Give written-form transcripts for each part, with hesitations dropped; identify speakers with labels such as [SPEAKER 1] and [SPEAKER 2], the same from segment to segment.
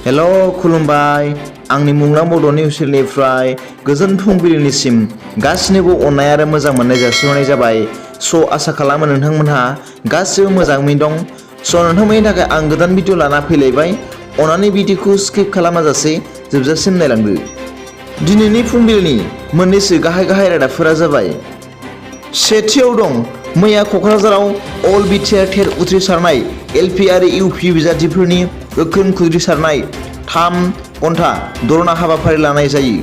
[SPEAKER 1] हेल' खुलुमबाय आंनि मुलुगनां बड' निउस चेनेलनिफ्राय गोजोन फुंबिलिनिसिम गासिनोबो अननाय आरो मोजां मोननाय जासिहरनाय जाबाय। स' आसा खालामो नोंथांमोनहा गासिबो मोजाङै दं। स' नोंथांमोननि थाखाय आं गोदान भिडिअ लाना फैलायबाय। अननानै भिडिअखौ स्किप खालामाजासे जोबजासिम नायलांदो। दिनैनि फुंबिलिनि मोननैसो गाहाय रादाबफोरा जाबाय। सेथियाव दं मैया क'क्राझाराव अल BTR TET उथ्रिसारनाय LP आरो UP बिजाथिफोरनि गोख्रों खुद्रिसारनाय 3 घन्टा दरना हाबाफारि लानाय जायो।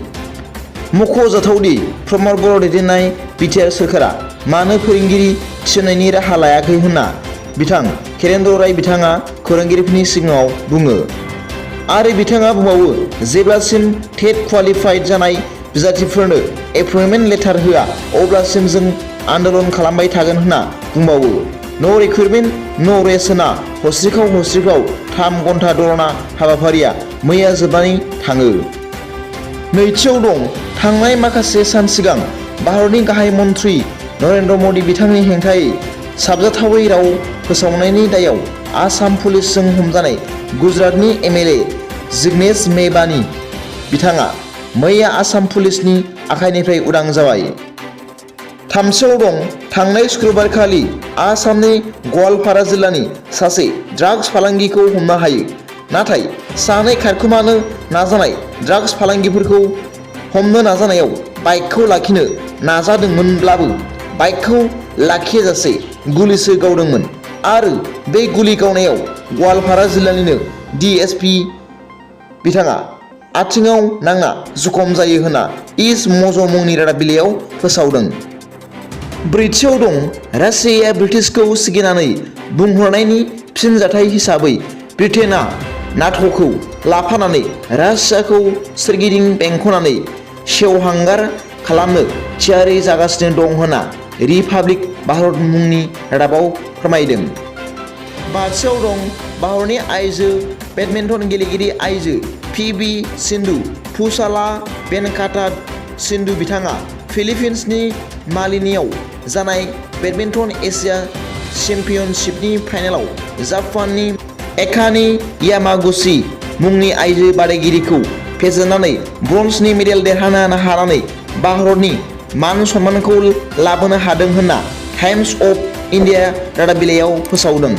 [SPEAKER 1] मख'जाथावदि प्रमद बर' दैदेननाय BTR सोरखारा मानो फोरोंगिरि थिसननायनि राहा लायाखै होनना बिथां केरेन्द्र राय बिथाङा खौरांगिरिफोरनि सिगाङाव बुङो। आरो बिथाङा बुंबावो जेब्लासिम टेट क्वालिफाइड जानाय बिजाथिफोरनो एपइन्टमेन्ट लेटार होआ अब्लासिम जों आन्दोलन खालामबाय थागोन होनना बुंबावो। न' रिक्रुटमेन्ट न' रेस होना हस्रिखाव 3 घन्टा दरना हाबाफारिया मैया जोबनानै थाङो। नैथियाव दं थांनाय माखासे सान सिगां भारतनि गाहाय मन्थ्रि नरेन्द्र मदि बिथांनि हेंथायै साबजाथावै राव फोसावनायनि दायाव आसाम पुलिसजों हमजानाय गुजरातनि MLA जिग्नेश मेवानी बिथाङा मैया आसाम पुलिसनि आखाइनिफ्राय उदां जाबाय। थामथियाव दं थांनाय शुक्रबारखालि आसामनि गवालपारा जिल्लानि सासे ड्राग्स फालांगिखौ हमनो हायो। नाथाय सानै खारखोमानो नाजानाय ड्राग्स फालांगिफोरखौ हमनो नाजानायाव बाइकखौ लाखिनो नाजादोंमोनब्लाबो बाइकखौ लाखियाजासे गुलिसो गावदोंमोन आरो बे गुलि गावनायाव गवालपारा जिल्लानिनो DSP बिथाङा आथिङाव नांना जखम जायो होनना इस्ट मज' मुंनि रादाब बिलाइयाव फोसावदों। ब्रैथियाव दं रासियाया ब्रिटिशखौ सिगिनानै बुंहरनायनि फिनजाथाय हिसाबै ब्रिटेनआ नाट'खौ लाफानानै रासियाखौ सोरगिदिं बेंखनानै सेवहांगार खालामनो थियारि जागासिनो दं होनना रिपाब्लिक भारत मुंनि रादाबाव फोरमायदों। बाथियाव दं भारतनि आइजो बेडमिन्टन गेलेगिरि आइजो PV सिन्धु पुसाला बेनकाटा सिन्धु बिथाङा फिलिपिन्सनि मालिनीआव जानाय बेडमिन्टन एसिया चेम्पियनशिपनि फाइनालाव जापाननि एकाने यामागुची मुंनि आइजो बादायगिरिखौ फेजेननानै ब्रन्जनि मेडेल देरहानो हानानै भारतनि मान सन्मानखौ लाबोनो हादों होनना टाइम्स अफ इन्डिया रादाब बिलाइयाव फोसावदों।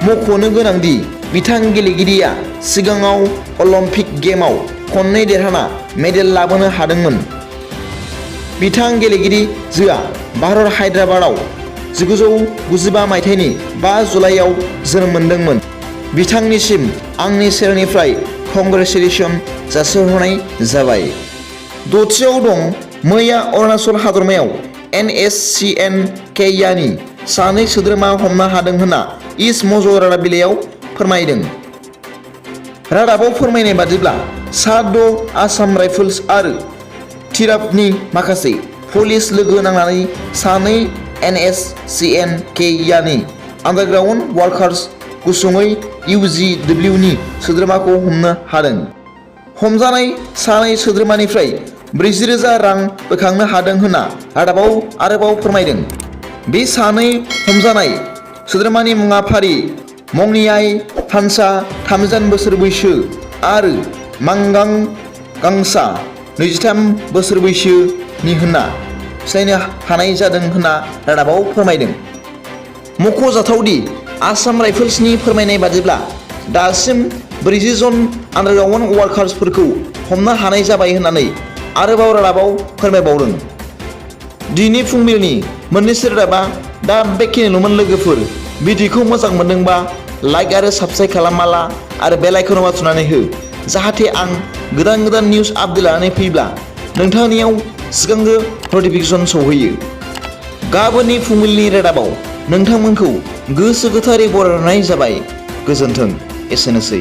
[SPEAKER 1] मख'नो गोनांदि बिथां गेलेगिरिया सिगाङाव अलिम्पिक गेमआव खननै देरहाना मेडेल लाबोनो हादोंमोन। बिथां गेलेगिरि जोआ भारत हायद्राबादाव 1995 मायथाइनि 5 जुलाइआव जोनोम मोनदोंमोन। बिथांनिसिम आंनि सेरनिफ्राय कंग्रेचुलेसन जासिहरनाय जाबाय। दथियाव दं मैया अरुणाचल हादरमायाव NSCN-K-यानि सानै सोद्रोमा हमनो हादों होनना इस्ट मज' रादाब बिलाइयाव फोरमायदों। रादाबाव फोरमायनाय बादिब्ला सा 6 आसाम राइफल्स आरो तिरापनि माखासे पुलिस लोगो नांनानै सानै NSCN-K-यानि आन्डारग्राउन्ड वार्कार्स गुसुङै UGW नि सोद्रोमाखौ हमनो हादों। हमजानाय सानै सोद्रोमानिफ्राय 40,000 रां बोखांनो हादों होनना रादाबाव आरोबाव फोरमायदों। बे सानै हमजानाय सोद्रोमानि मुङा फारि मंनियाइ हान्सा 33 बोसोर बैसो आरो मांगां गांसा 23 बोसोर बैसोनि होनना सिनायनो हानाय जादों होनना रादाबाव फोरमायदों। मख'जाथावदि आसाम राइफल्सनि फोरमायनाय बादिब्ला दासिम 40 जन आन्डारग्राउन्ड वार्कार्सफोरखौ हमनो हानाय जाबाय होननानै आरोबाव रादाबाव फोरमायबावदों। दिनै फुंबिलिनि मोननैसो रादाबा दा बेखिनिल'मोन लोगोफोर। भिडिअखौ मोजां मोनदोंबा लाइक आरो साबस्क्राइब खालामाला आरो बेल आइकनआव थुनानै हो जाहाथे आं गोदान निउस आपडेट लानानै फैब्ला नोंथांनियाव सिगांग्रो नटिफिकेसन सौहैयो। गाबोननि फुंबिलिनि रादाबाव नोंथांमोनखौ गोसो गोथारै बरायनाय जाबाय। गोजोन्थों। एसेनोसै।